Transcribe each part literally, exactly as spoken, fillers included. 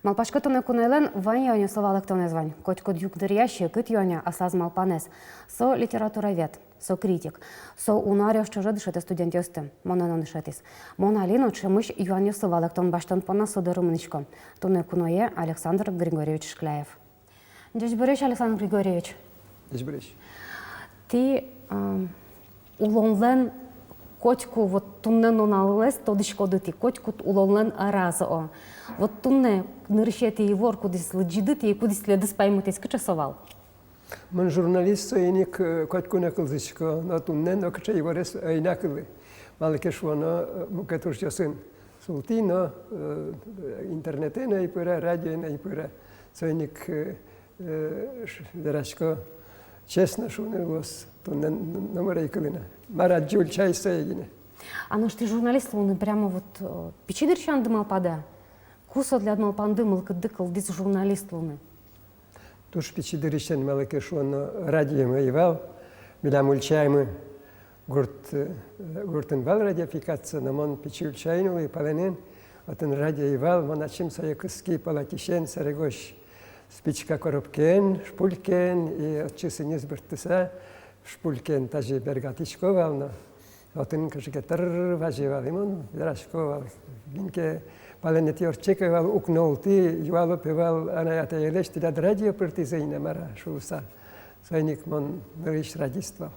Малпасько, туннэ кунойлэн вань юанъёслы валэктонэз вань. Котькуд югдыръя секыт юаня аслаз малпанэз. Со литературовед, со критик. Со уно аръёс ӵоже дышетэ студентъёсты. Монэ но дышетӥз. Мон али но ӵемысь юанъёслы валэктон басьтон понна со доры мынӥсько. Туннэ куное Александр Григорьевич Шкляев. Ӟечбуресь, Александр Григорьевич. Ӟечбуресь. Тӥ, ам, улонлэн котьку вот туннэ нуналлэсь тодӥськоды тӥ, котькуд улонлэн ӧраз, о. Вот туннэ нырысетӥ ивор, кудӥз лыдӟиды тӥ, кудӥз тӥледыз паймытӥз, кыӵе со вал? Мон журналист, соин ик, э, котьку но кылзӥсько, но туннэ но кыӵе иворез ӧй на кылы. Малы ке шуоно, э, мукет ужъёсын султӥ но, э, интернетэ но ӧй пыра, радиоын ӧй пыра. Соин ик, э, э, ш-, верасько, честно шуыны луоз, туннэ н-, номыр ӧй кылы на. Мар адӟи ульчае, сое гинэ. А нош тӥ журналист луыны прямо вот, э, пичи дырысянды малпады-а? Ку со тӥляд малпанды, мылкыдды кылдӥз журналист луыны? Туж пичи дырысен, малы ке шуоно, радиоме ӧй вал, милям ульчаямы гурт, э, гуртын вал радиофикация, но мон пичи ульчаын улӥ, палэнын, отын радио ӧй вал, мон ачим сое кыски палатысен, сэрегозь спичка коробкаен, шпулькен, и отчы сӥньыс бырттыса, шпулькен тазьы бергатӥсько вал но. Отын кыӵе ке тыр вазе вал, и мон верасько вал. Кин ке палэнэтӥ ортче ке вал, укно ултӥ, юало пе вал анай-атаелэсь: «Тӥляд радио пыртӥзы ини-а, мар-а?» — шуыса. Соин ик мон нырысь радист вал.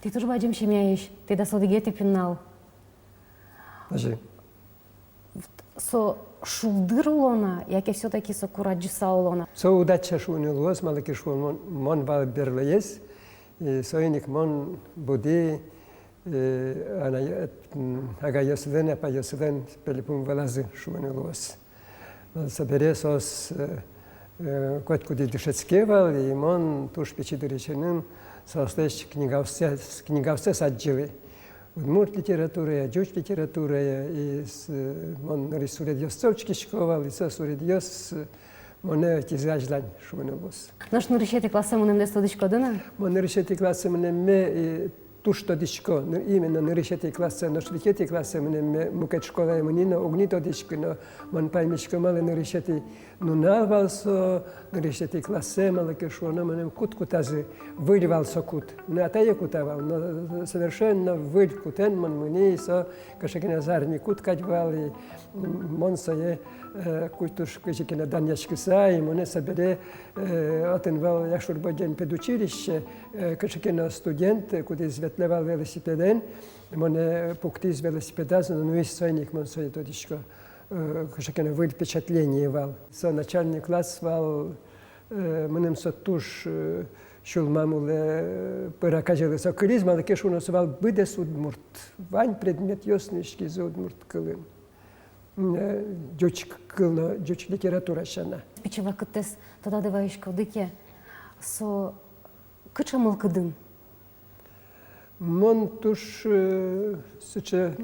Тӥ туж бадӟым семьяысь, тӥ дас одӥгетӥ пинал. Озьы. Со шулдыр улон-а, яке всё-таки со курадӟыса улон-а? Со удача шуыны луоз, малы ке шуоно, мон, мон вал берлоез, и соин ик мон будӥ, э, анай-, э, м, агайёслэн, апайёслэн пельпум вылазы шуыны луоз. Собере соос, э, э, котькудӥз дышетске вал, и мон туж пичи дырысеным соослэсь книгаоссэс, книгаоссэс адӟылӥ. Удмурт литературая, ӟуч литературая, и с-, мон нырысь суредъёссэ учкисько вал, и со суредъёс монэ ӧтизы азьлань, шуыны луоз. Нош нырысетӥ классэ мынэмдэс тодӥськоды на? Мон нырысетӥ классэ мынэмме, и туж тодӥсько, но именно нырысетӥ классэ, нош нырысетӥ классэ мынэмме, мукет школае мынӥ но, уг ни тодӥськы, но мон паймисько, малы нырысетӥ нунал вал со, нырысетӥ классэ, малы ке шуоно, мыным кут кутазы, выль вал со кут. Но атае кута вал, но совершенно выль кутэн мон мынӥ, со кыӵе ке но зарни кут кадь вал, и, м, мон сое, э, куд-, туж кызьы ке но данъяськыса, и монэ собере, э, отын вал Якшур-Бӧдьяын педучилище, э, кыӵе ке но студент, э, кудӥз ветлэ вал велосипедэн, монэ пуктӥз велосипедаз но нуиз, соин ик мон сое тодӥсько. Э, кыӵе ке но выль впечатление вал. Со начальный класс вал, э, мыным со туж, э, сюлмам улэ, э, пыраказелы со кылиз, малы ке шуоно, со вал быдэс удмурт, вань предметъёс нуиськизы удмурт кылын. М, э, ӟуч к-, кыл но ӟуч литература сяна. Пичи вакытэз тодады вайиськоды ке, со кыӵе мылкыдын? Мон туж, э, сыӵе,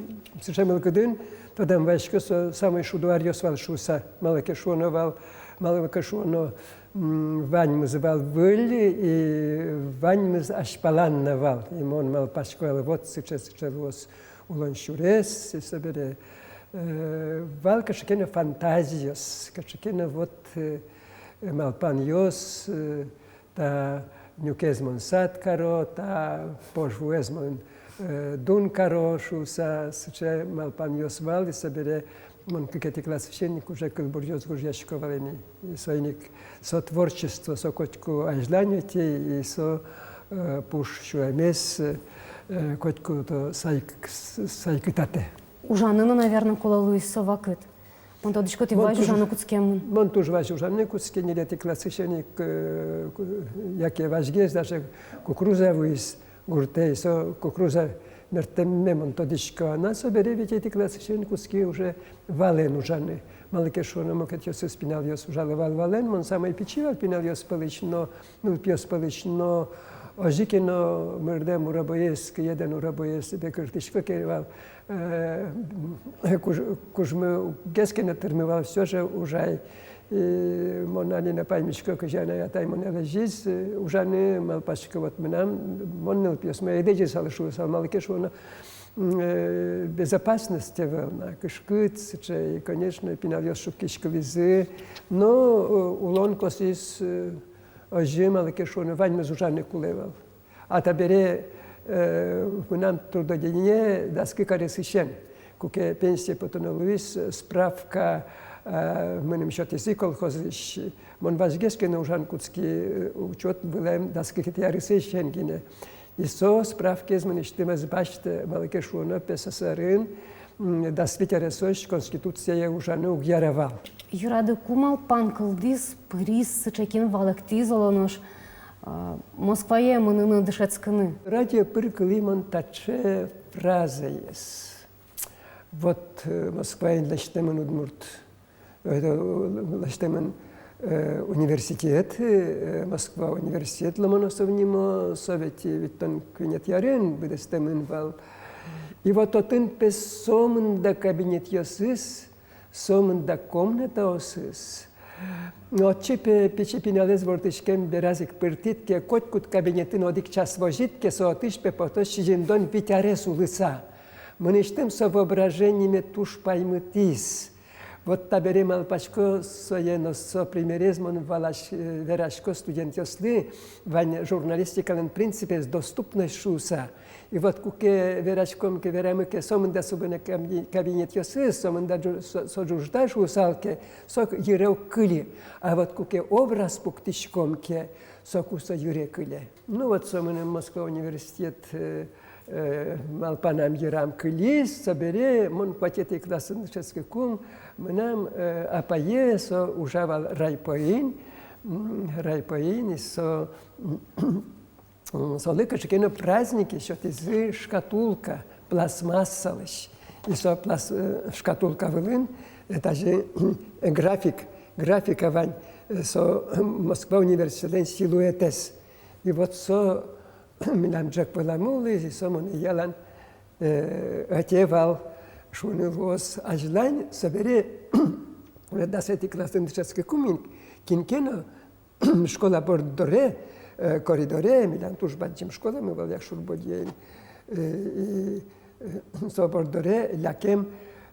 сыӵе мылкыдын тодам вайисько, со самой шудо аръёс вал шуыса, малы ке шуоно вал, малы ке шуоно, м, ваньмыз вал выль, и ваньмыз азьпалан но вал. И мон малпасько вал, вот сыӵе, сыӵе луоз улон сюрес, и собере, э, вал кыӵе ке но фантазиос, кыӵе ке но вот, э, малпанъёс, э, та нюкез мон сад каро, та пож вуэз мон, э, дун каро шуыса, сыӵе малпанъёс вал, и собере мон кыкетӥ классысен ик уже кылбуръёс гожъясько вал ини. И соин ик со творчество, со котьку азьлань ӧте, и со, э, пуш сюлэмез, э, котьку то сайк-, с-, сайкытатэ. Ужаны но, наверно, кулэ луиз со вакыт. Мон тодӥсько, тӥ вазь ужаны кутскемын. Мон туж вазь ужаны кутски, ньылетӥ классысен ик, э, ку-, яке вазьгес даже кукуруза вуиз гуртэ, и со кукуруза мерттэмме мон тодӥсько. А на собере витетӥ классысен кутски уже валэн ужаны. Малы ке шуоно, мукетъёсыз пиналъёс ужало вал валэн, мон самой пичи вал пиналъёс пӧлысь но, нылпиос пӧлысь но, Озьы ке но мырдэм уробоез, киедэн уробоез декыртӥсько ке вал, э, куж-, кужмыгес ке но тырмы вал, всё же ужай. И мон али но паймисько, кызьы анай-атай монэ лэзиз, э, ужаны, малпасько, вот мынам, мон нылпиосме ӧй лэзьысал шуысал, малы ке шуоно, м, э, безопасность ӧвӧл на, кышкыт сыӵе, и, конечно, пиналъёс шуккиськылӥзы, но, э, улон косӥз, э, озьы, малы ке шуоно, ваньмыз ужаны кулэ вал. А табере, э, мынам трудодение дас кык аресысен, куке пенсие потоно луиз, справка, э, мыным сётӥзы колхозысь. Мон вазьгес ке но ужан кутски, э, учёт вылэм дас кыкетӥ аресысен гинэ. И со справкаез мынэсьтым ӧз басьтэ, малы ке шуоно, П С С Р-ын, м, дас вить аресозь Конституцие ужаны уг яра вал. Юрады, ку малпан кылдӥз, пыриз сыӵе кин, валэктӥз, оло нош, а, Москвае мыныны, дышетскыны? Радио пыр кылӥ мон таӵе фразаез. Вот, э, Москваын лэсьтэмын удмурт, э, лэсьтэмын, э, университет, э, Москва университет Ломоносов нимо, со ведь витьтон куинетӥ арын быдэстэмын вал. И вот отын, пе, сомында кабинетъёсыз, сомында комнатаосыз. Но отчы, пе, пичи пиналэз вордӥськем бераз ик пыртӥд ке, котькуд кабинетын одӥг час возид ке, со отысь, пе, потоз сизьымдон вить арес улыса. Мынэсьтым со воображениме туж паймытӥз. Вот табере малпасько сое, но со примерез мон валась-, э, верасько студентъёслы, вань журналистикалэн принципез, доступность шуыса. И вот куке вераськом ке, верамы ке, сомында субыне каб-, кабинетъёсыз, сомында ӝу-, со, со ӝужда шуысал ке, со йыре уг кыльы. А вот куке образ пуктӥськом ке, соку со йыре кыле. Ну вот, со мыным Москва университет, э, э, малпанам, йырам кылиз. Собере мон куатетӥ классын дышетскыкум, мынам, э, апае, со ужа вал райпоын, м, райпоын, и со, м, солы кыӵе ке но празднике сётӥзы шкатулка пластмассалэсь. И со плас-, э, шкатулка вылын, э, тазьы, э, график, графика вань, э, со, э, Москва университетлэн силуэтэз. И вот со милям ӝӧк выламы улӥз, и со монэ ялан, э, ӧте вал, шуыны луоз. Азьлань, собере, уже дасэтӥ классын дышетскыкум ик, кин ке но школа борддоре, э, коридоре, милям туж бадӟым школамы вал Якшур-Бӧдьяын, э, и, э, со борддоре лякем,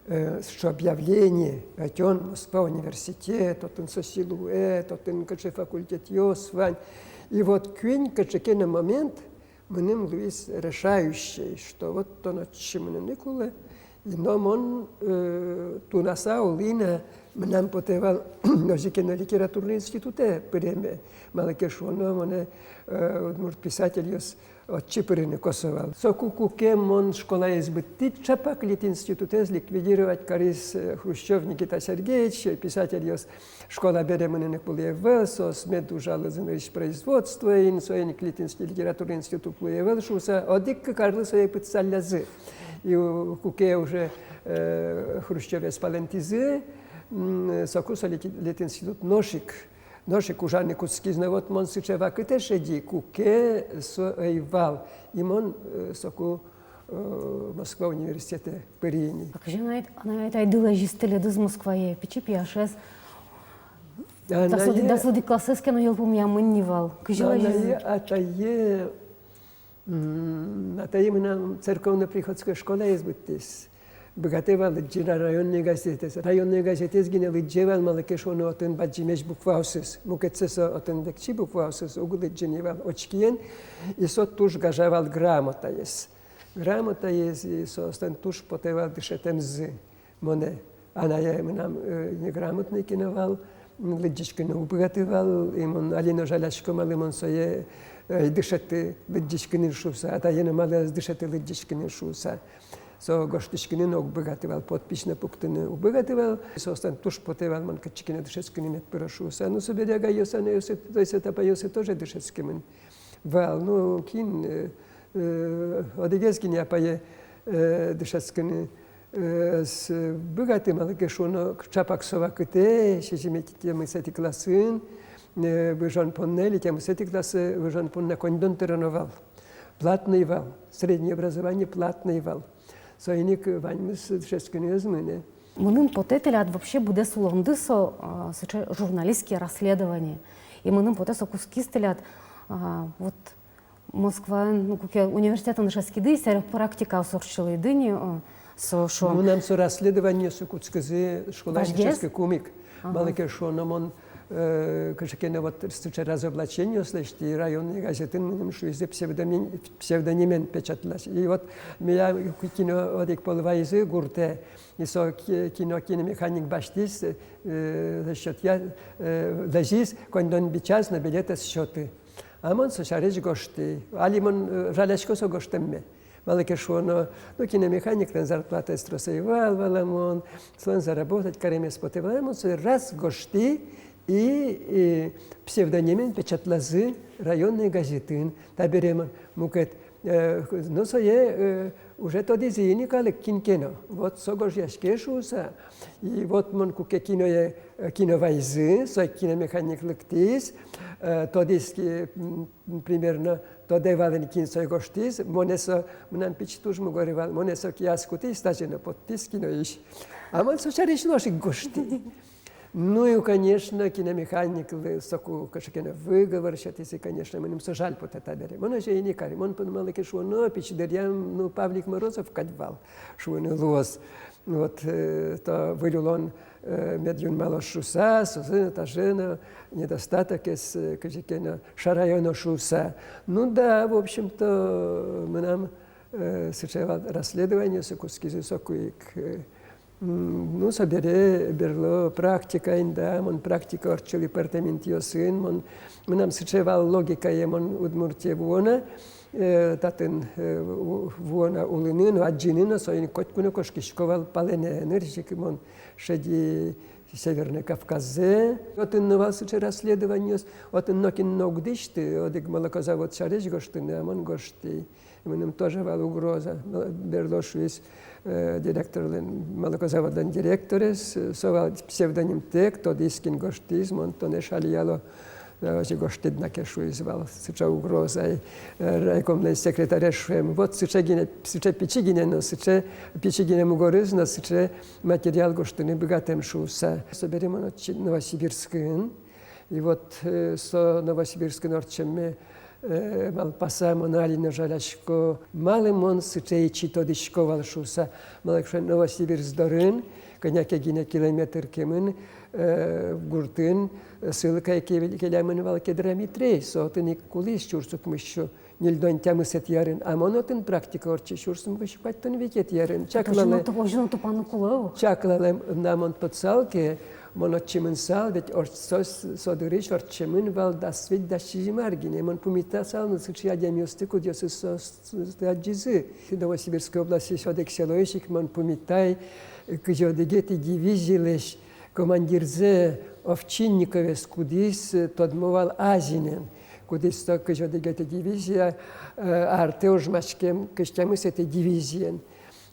э, сыӵе объявление: ӧтён Москва университет, отын со силуэт, отын кыӵе факультетъёс вань. И вот куинь кыӵе ке но момент мыным луиз решающей, что вот тон отчы мыныны кулэ. И но мон, э, тунаса улӥ на, мынам потэ вал озьы ке но литературный институтэ пыреме, малы ке шуоно монэ, э, удмурт писательёс отчы пырыны косо вал. Соку, куке мон школаез быдтӥ, ӵапак литинститутэз ликвидировать кариз, э, Хрущёв Никита Сергеевич, писательёс школа бере мыныны кулэ ӧвӧл, соос мед ужалозы нырысь производствоын, соин ик литинс-, литературный институт луэ ӧвӧл шуыса, одӥг-кык арлы сое пытсаллязы. И у-, куке уже, э, Хрущёвез палэнтӥзы, м, соку со лити-, литинститут нош ик, нош ик ужаны кутскиз. Но вот мон сыӵе вакытэ шеди, куке со ӧй вал. И мон, э, соку э, Москва университетэ пыри ни. А кызьы анай-, анай-атайды лэзиз тӥледыз Москвае, пичи пияшез? Анае- Дас одӥг, дас одӥг классэз ке но йылпумъямын ни вал. Кызьы лэзиз? Анае-атае, м, атае мынам церковно-приходской школаез быдтӥз. Быгатэ вал лыдӟыны районной газетэз. Районной газетэз гинэ лыдӟе вал, малы ке шуоно отын бадӟымесь букваосыз. Мукетсэ со отын векчи букваосыз уг лыдӟы ни вал, очкиен. И со туж гажа вал грамотаез. Грамотаез, и соослэн туж потэ вал дышетэмзы монэ. Анае мынам, э, неграмотный ке но вал, м, лыдӟиськыны уг быгаты вал, и мон али но жалясько, малы мон сое, э, ӧй дышеты лыдӟиськыны шуыса, атае но малы ӧз дышеты лыдӟиськыны шуыса. Со гожтӥськыны но уг быгаты вал, подпись но пуктыны уг быгаты вал. Соослэн туж потэ вал, мон кытчы ке но дышетскыны мед пыро шуыса. Ну, собере агайёсы, анайёсы, то есть апайёсы тоже дышетскемын вал. Ну, кин, э, э, одӥгез гинэ апае, э, дышетскыны, э, ӧз быгаты, малы ке шуоно, ӵапак со вакытэ, сизьыметӥ-тямысэтӥ классын, э, выжон понна, или тямысэтӥ классэ выжон понна коньдон тыроно вал. Платный вал, среднее образование платный вал. Соин ик ваньмыз дышетскыны ӧз мынэ. Мыным потэ, тӥляд вообще быдэс улонды со, а, сыӵе журналистские расследования. И мыным потэ, со кутскиз тӥляд, а, вот Москваын, ну, куке университетын дышетскиды, сэрен практикаос ортчылӥды ни, а, со шуом. Мынам со расследованиосы кутскизы школаын дышетскыкум ик. Ага. Малы ке шуоно, мон, э, кыӵе ке но вот сыӵе разоблачениос лэсьтӥ, районной газетын мыным шуизы псевдомен-, псевдонимен печатлась. И вот милям кино одӥг пол вайизы гуртэ, и со ки-, кино, киномеханик басьтӥз, э, счётъя, э, лэзиз, коньдон бичаз но билетэз сётӥ. А мон со сярысь гожтӥ. Али мон, э, жалясько со гожтэмме. Малы ке шуоно, ну, киномеханиклэн зарплатаез трос ӧй вал, валамон, солэн заработать каремез потэ, валамон, со раз гожтӥ, и, и псевдонимен печатлазы районной газетын. Табере мон мукет, э, ну, сое, э, уже тодӥзы ини калык, кин ке но. Вот со гожъяське шуыса. И вот мон куке киное, э, кино вайизы, со киномеханик лыктӥз, э, тодӥз ки, м, примерно тодэ вал ини, кин сое гожтӥз, монэ со, мынам пичи туж мугоры вал, монэ со кияз кутӥз, тазьы но поттӥз киноысь. А мон со сярысь нош ик гожтӥ. Ну и, конечно, киномеханиклы соку кыӵе ке но выговор сётӥзы, конечно, мыным со жаль потэ табере. Мон озьы ини кари, мон, пе, малы ке шуоно, пичи дыръям, ну, Павлик Морозов кадь вал, шуыны луоз. Вот, э, та выль улон, э, мед юнмалоз шуыса, созэ но, тазьы но, недостатокез, э, кызьы ке но шараё но шуыса. Ну да, в общем-то, мынам, э, сыӵе вал расследованиосы кутскизы соку ик, э, м, ну, собере берло практикаын, да, мон практика ортчылӥ пӧртэм интыосын, мон, мынам сыӵе вал логикае, мон Удмуртие вуоно, э, татын, э, у-, вуоно улыны но, адӟыны но, соин котьку но кошкисько вал палэнэ, нырысь ик мон шеди Северный Кавказэ. Отын но вал сыӵе расследованиос, отын нокин но уг дӥсьты, одӥг молокозавод сярысь гожтыны, а мон гожтӥ. Мыным тоже вал угроза. Берло шуиз, э, директорлэн, молокозаводлэн директорез, э, со вал псевдонимтэк, тодӥз, кин гожтӥз, мон тонэ шалияло. Э, озьы гожтӥд на ке, шуиз вал, сыӵе угроза. Э, райкомлэн секретарез шуэм: вот сыӵе гинэ, сыӵе пичи гинэ но, сыӵе пичи гинэ мугорыз но, сыӵе материал гожтыны быгатэм шуыса. Собере мон отчы Новосибирскын. И вот, э, со Новосибирскын ортчеме, э, малпаса, мон али но жалясько, малы мон сыӵе ичи тодӥсько вал шуыса. Малы ке шуоно, Новосибирск дорын, кӧня ке гинэ километр кемын, э, гуртын, э, ссылкае ке-, келямын вал Кедра Митрей, со отын ик кулӥз сюрс укмыссю ньыльдон тямысэтӥ арын, а мон отын практика ортчи сюрс укмыссю куатьтон витетӥ арын. Чаклалэ. Озьы но ту-, озьы но тупаны кулэ ук. Чаклалэ, на, мон тодысал ке, мон отчы мынысал, ведь ортч-, со, со дырысь ортчемын вал дас вить, дас сизьым ар гинэ. Мон пумитасал но сыӵе адямиосты, кудъёсыз со, со, со адӟизы. Новосибирской областьысь одӥг селоысь ик мон пумитай, кызь одӥгетӥ дивизилэсь командирзэ Овчинниковез, кудӥз, э, тодмо вал Азинэн, кудӥз со кызь одӥгетӥ дивизия, э, артэ ожмаськем кызь тямысэтӥ дивизиен.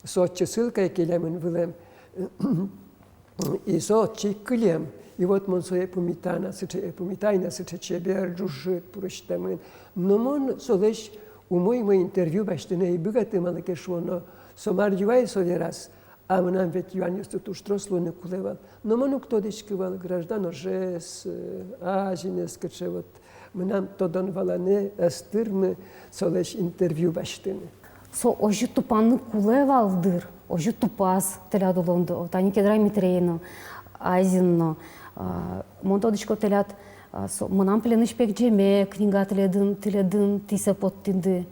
Со отчы ссылкае келямын вылэм. И со отчы ик кылем. И вот мон сое пумитана, сыӵе, пумитай на, сыӵе чебер, ӝужыт пурысьтэмын. Но мон солэсь умой-умой интервью басьтыны ӧй быгаты, малы ке шуоно, со мар юа, со вераз. А мынам ведь юанъёсты туж трос луыны кулэ вал. Но мон уг тодӥськы вал Граждан ожез, э, Азинэз, кыӵе вот. Мынам тодон-валанэ ӧз тырмы солэсь интервью басьтыны. Со озьы тупаны кулэ вал, дыр, озьы тупаз тӥляд улонды. Вот тани Кедра Митрей но, Азин но. А, мон тодӥсько, тӥляд, а, со «Мынам пленысь пегӟеме» книга тӥледын, тӥледын тӥсэ поттӥды.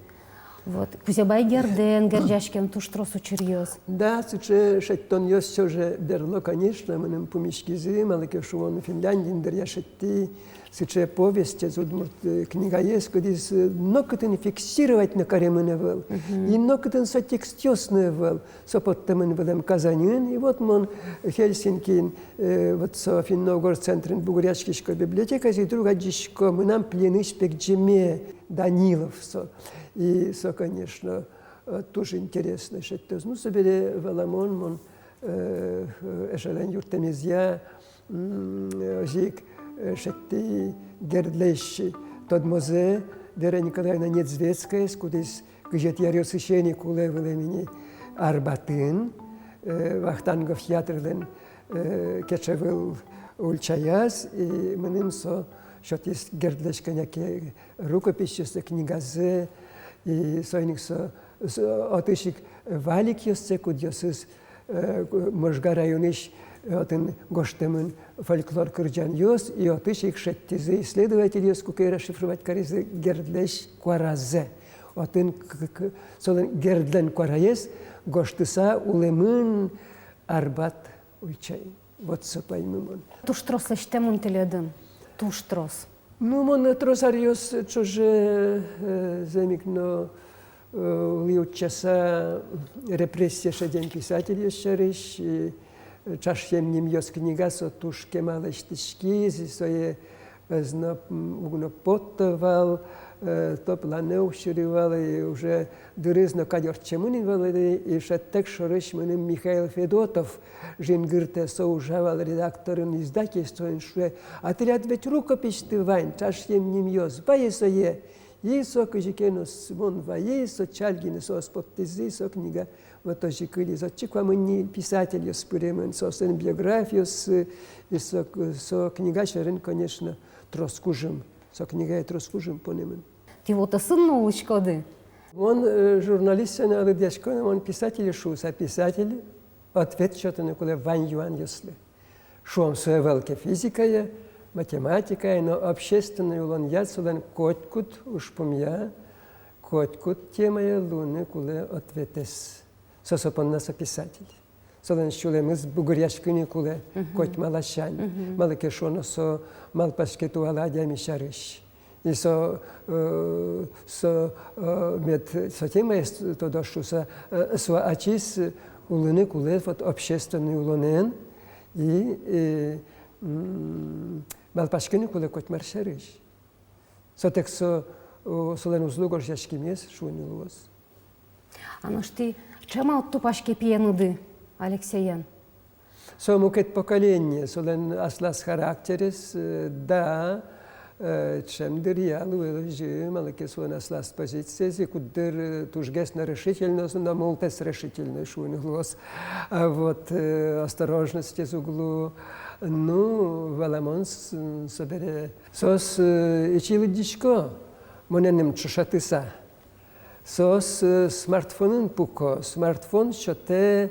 Вот, Кузебай Гердэн герӟаськем туж трос учыръёс. Да, сыӵе шедьтонъёс всё же берло, конечно, мыным пумиськизы, малы ке шуоно, Финляндиын дыръя шедьтӥ сыӵе повестез, удмурт, э, книгаез, кудӥз, э, нокытын фиксировать но каремын ӧвӧл. Мгм. И нокытын со текстъёс но ӧвӧл. Со поттэмын вылэм Казаньын, и вот мон Хельсинкиын, э, вот со финно-угор центрын бугыръяськисько библиотекаысь, и вдруг адӟисько: «Мынам пленысь пегӟеме», Данилов со. И со, конечно, э, туж интересной шедьтоз. Ну, собере, валамон, мон, э, э, эшелэн юрттэмезъя, м, э, озьы ик Э, шедьтӥ Гердлэсь тодмозэ, Вера Николаевна Недзвецкаез, кудӥз кызетӥ аръёсысен ик улэ вылэм ини Арбатын, э, Вахтангов театрлэн, э, кечевыл ульчаяз, и мыным со сётӥз Гердлэсь кӧня ке рукописьёссэ, книгазэ, и соин ик со, со, отысь ик валикъёссэ, кудъёсыз, э, Можга районысь, э, отын гожтэмын фольклор кырӟанъёс, и отысь ик шедьтӥзы исследовательёс, куке расшифровать каризы Гердлэсь куаразэ. Отын к-, к-, солэн Гердлэн куараез гожтыса улэмын Арбат ульчаын. Вот со паймымон. Туж трос лэсьтэмын тӥледын. Туж трос. Ну, мон трос аръёс ӵоже, э, зэм ик но, э, улӥ утчаса репрессие шедем писательёс сярысь, и, э, «Ӵашъем нимъёс» книга со туж кема лэсьтӥськиз, и сое ӧз но, м, уг но потто вал, э, топланы уг сюри вал, и уже дырыз но кадь ортчемын ини вал, и, и шӧдтэк шорысь мыным Михаил Федотов жингыртэ, со ужа вал редакторын издательствоын, шуэ: «А тӥляд ведь рукописьды вань, ӵашъем нимъёс, вае сое». И со кызьы ке но с-, мон вайи, со Чальгинэ соос поттӥзы, со книга вот озьы кылиз. Отчы куамын ни писательёс пыремын, соослэн биографиоссы, и со, со книга сьӧрын, конечно, трос кужым, со книгае трос кужым понэмын. Тӥ вот отын но улӥськоды? Мон, э, журналистъя но лыдъясько но, мон писатель шуыса, писатель ответ сётыны кулэ вань юанъёслы. Шуом, со ӧвӧл ке физикая, математикая, но общественной улонъя, солэн котькуд ужпумъя, котькуд темая луыны кулэ ответэз. Со, со понна со писатель. Солэн сюлэмыз бугыръяськыны кулэ котьма ласянь. Малы ке шуоно, со малпаське туала адями сярысь. И со, э, со, э, мед со темаез тодоз шуыса, э, со ачиз улыны кулэ вот общественной улонэн, и, э, м, малпаськыны кулэ котьмар сярысь. Сотэк со, э, солэн уз лу гожъяськемез, шуыны луоз. А нош тӥ ӵем-а уд тупаське пиеныды, Алексеен? Со мукет поколение, солэн аслаз характерез, э, да, э, ӵем дыръя луэ озьы, малы ке солэн аслаз позициез, и куддыр, э, тужгес но решительной, но мултэс решительной, шуыны луоз. А вот, э, осторожностез уг лу. Ну, валамон, с-, собере соос, э, ичи лыдӟисько монэным ӵошатыса. Соос, э, смартфонын пуко, смартфон сётэ,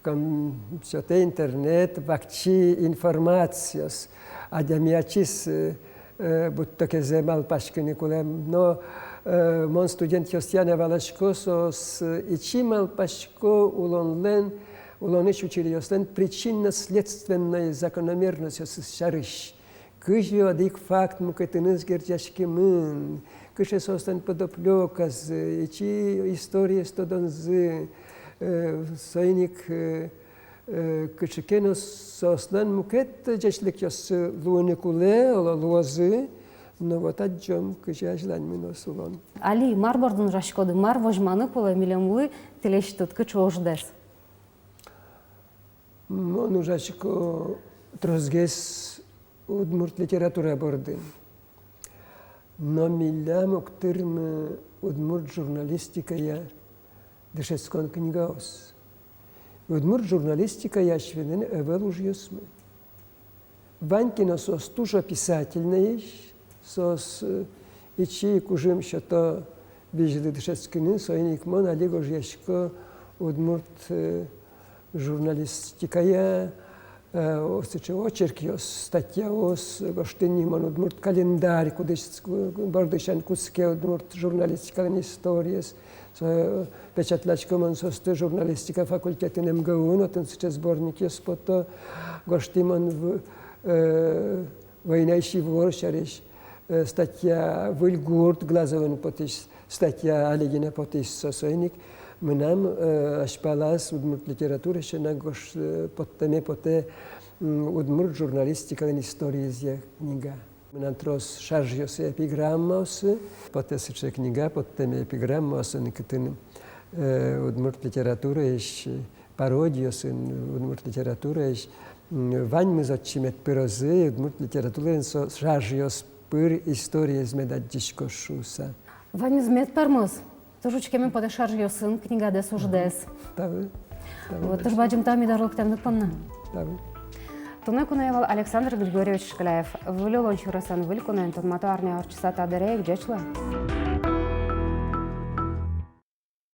ком-, сётэ интернет, вакчи информациос. Адями ачиз, э, э, будто кезэ малпаськыны кулэ. Но, э, мон студентъёсъя но валасько, соос, э, ичи малпасько улонлэн, улонысь учыръёслэн причинно-следственной закономерностьёсыз сярысь. Кызьы одӥг факт мукетыныз герӟаськемын, кыӵе соослэн подоплёказы, ичи историез тодонзы, э, соин ик, э, э, кыӵе ке но соослэн мукет ӟечлыкъёссы луыны кулэ, оло, луозы, но вот адӟом, кызьы азьлань мыноз улон. Али мар бордын ужаськоды, мар возьманы кулэ милемлы тӥлесьтыд, кыӵе уждэс? Мон ужасько тросгес удмурт литература бордын. Но милям уг тырмы удмурт журналистикая дышетскон книгаос. Удмурт журналистикая асьмелэн ӧвӧл ужъёсмы. Вань ке но соос туж описательноесь, соос, э, ичи кужым сёто визьлы дышетскыны, соин ик мон али гожъясько удмурт, э, журналистикая, э, о, сыӵе очеркъёс, статьяос, гожтӥ ни мон удмурт календарь, кудӥз, ку-, бордысен кутске удмурт журналистикалэн историез. Со, э, печатласько мон соосты журналистика факультетын МГУ-ын, отын сыӵе сборникъёс пото, гожтӥ мон в-, э, войнаысь ивор сярысь, э, статья, «Выль гурт», Глазовын потӥсь статья, али гинэ потӥсь со, соин ик мынам, э, азьпалаз удмурт литератураысен ик гож-, э, поттэме потэ, м, удмурт журналистикалэн историезъя книга. Мынам трос шаръёсы, эпиграммаосы, потэ сыӵе книга, поттэме эпиграммаосын, кытын, э, удмурт литератураысь, пародиосын, удмурт литератураысь, Ваньмыз отчы мед пырозы, удмурт литератураын со шаръёс пыр историез мед адӟиськоз шуыса. Ваньмыз мед пӧрмоз. Туж учкеме потэ шаръёсын книгадэс уждэс. Тау. Тау. Туж бадӟым тау ми доры лыктэмды понна. Тау. Туннэ куное вал Александр Григорьевич Шкляев. Выль улон сюресэн, выль куноен тодмато арня ортчыса та дыре ик. Ӟеч луэ.